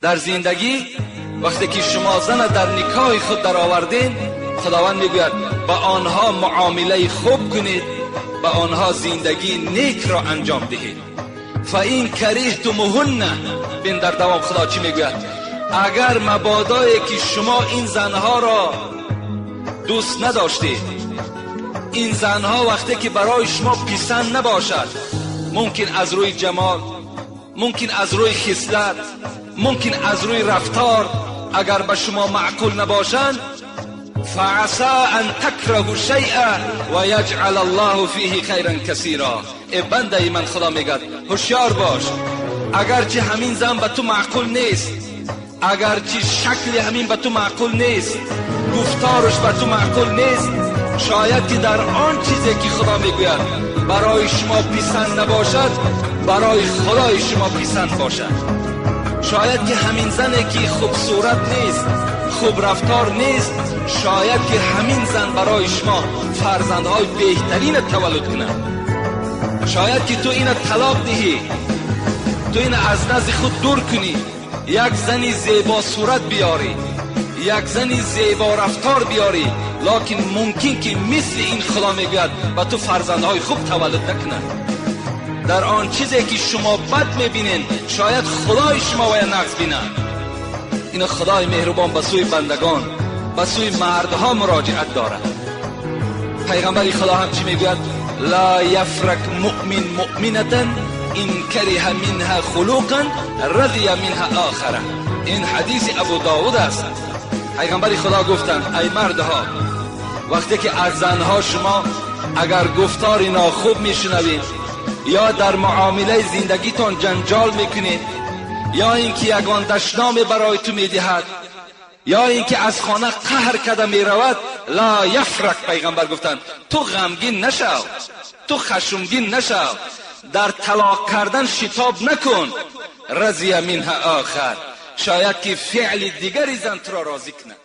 Дар зиндагӣ вақте ки шумо зана дар никоҳи худ даровардед, Худованд мегӯяд ба онҳо муомилаи хуб кунед, ба онҳо зиндагии нек ро анҷом диҳед. فَإِنْ كَرِهْتُمُوهُنَّ, бин дар давом Худо чӣ мегӯяд? Агар мабодое ки шумо ин занҳоро дӯст надоштед, ин занҳо вақте ки барои шумо писанд набошад, мумкин аз рӯи ҷамол, мумкин аз рӯи хислат, мумкин аз рӯи рафтор, агар ба шумо маъқул набошанд, فعسى أن تكرهوا شيئا ويجعل الله فيه خيرا كثيرا. Эй бандаи ман, Худо мегӯяд, ҳушёр бош, агарчи ҳамин зан ба ту маъқул нест, агарчи шакли ҳамин ба ту маъқул нест, гуфтораш ба ту маъқул нест, шояд ки дар он чизе ки Худо мегӯяд барои шумо писанд набошад, барои Худои шумо писанд бошад. Шояд ки ҳамин зане ки хубсурат нест, хуб рафтор нест, шояд ки ҳамин зан барои шумо фарзандҳои беҳтарина таваллуд кунад. Шояд ки ту ина талоқ диҳӣ, ту ина аз назди худ дур кунӣ, як зани зебо сурат биёрӣ, як зани зебо рафтор биёрӣ, локин мумкин ки мисли ин Худо мегӯяд ба ту фарзандҳои хуб таваллуд накунад. Дар он чизе ки шумо бад мебинед, шояд Худои шумо вая нағз бинад. Ина Худои меҳрубон ба сӯи бандагон, ба сӯи мардҳо муроҷиат дорад. Пайғамбари Худо ҳам чӣ мегӯяд? لا يفرك مؤمن مؤمنة إن كره منها خلقا رضي منها آخر. Ин ҳадиси Абу Довуд аст. Пайғамбари Худо гуфтанд: ай мардҳо, вақте ки аз занҳо шумо агар гуфтори нохуб мешунавед ё дар муомилаи зиндагитон ҷанҷол мекунед, ё ин ки ягон дашноме барои ту медиҳад, ё ин ки аз хона қаҳр карда меравад, لا يفرك, пайғамбар гуфтанд, ту ғамгин нашав, ту хашмгин нашав, дар талоқ кардан шитоб накун. رضي منها آخر, шояд ки феъли дигари зан туро розӣ кунад.